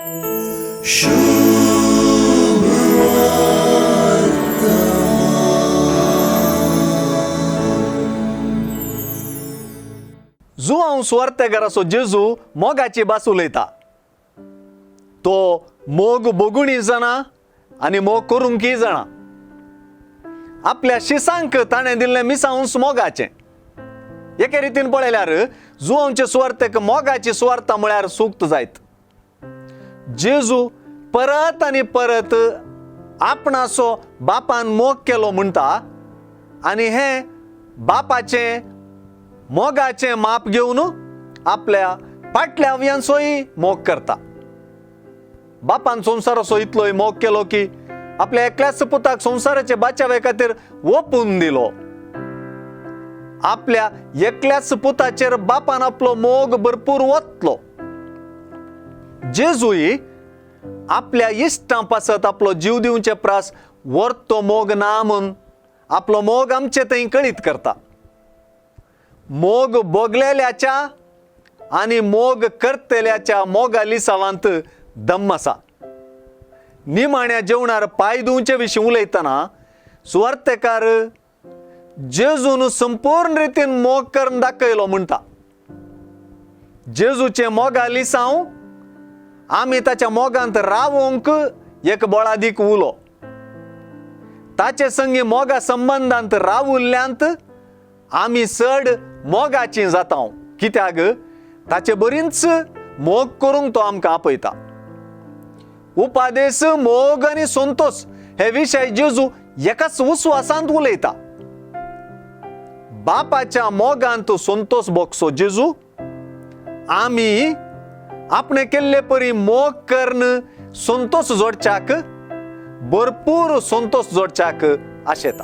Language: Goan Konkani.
जुआंव सुवार्तेकाराचो जेजू मोगाची भास उलयता. तो मोग भोगुणी जाणा आनी मोग करूंकय जाणा. आपल्या शिसांक ताणें दिल्लें मिसांस मोगाचें. एके रितीन पळयल्यार जुआंवचे सुवार्तेक मोगाची सुवार्ता म्हळ्यार सुक्त जायत. जेजू परत आनी परत आपणाचो बापान मोग केलो म्हणटा आनी हें बापाचें मोगाचें माप घेवन आपल्या फाटल्या अवयांचोय मोग करता. बापान संवसाराचो इतलोय मोग केलो की आपल्या एकल्याच पुताक संवसाराचे बाचावे खातीर ओपून दिलो. आपल्या एकल्याच पुताचेर बापान आपलो मोग भरपूर वतलो. जेजूय आपल्या इश्टां पासत आपलो जीव दिवचे प्रास वर्तो मोग ना म्हूण आपलो मोग आमचे थंय कळीत करता. मोग भोगलेल्याच्या आनी मोग करतल्याच्या मोगा लिसावांत दम आसा. निमाण्या जेवणार पांय धुवचे विशीं उलयतना सुवार्तेकार जेजून संपूर्ण रितीन मोग करून दाखयलो म्हणटा. जेजूचे मोगा लिसांव आमी ताच्या मोगांत रावोंक एक बळादीक उलो. ताचे संगी मोगा संबंदांत रावुल्ल्यांत आमी चड मोगाची जाता. कित्याक ताचे बरींच मोग करूंक तो आमकां आपयता. उपादेस, मोग आनी संतोष हे विशय जेजू एकाच उस्वासांत उलयता. बापाच्या मोगांत संतोष भोगसो जेजू आमी आपणे केल्ले परी मोग करून संतोष जोडच्याक, भरपूर संतोष जोडच्याक आशेता.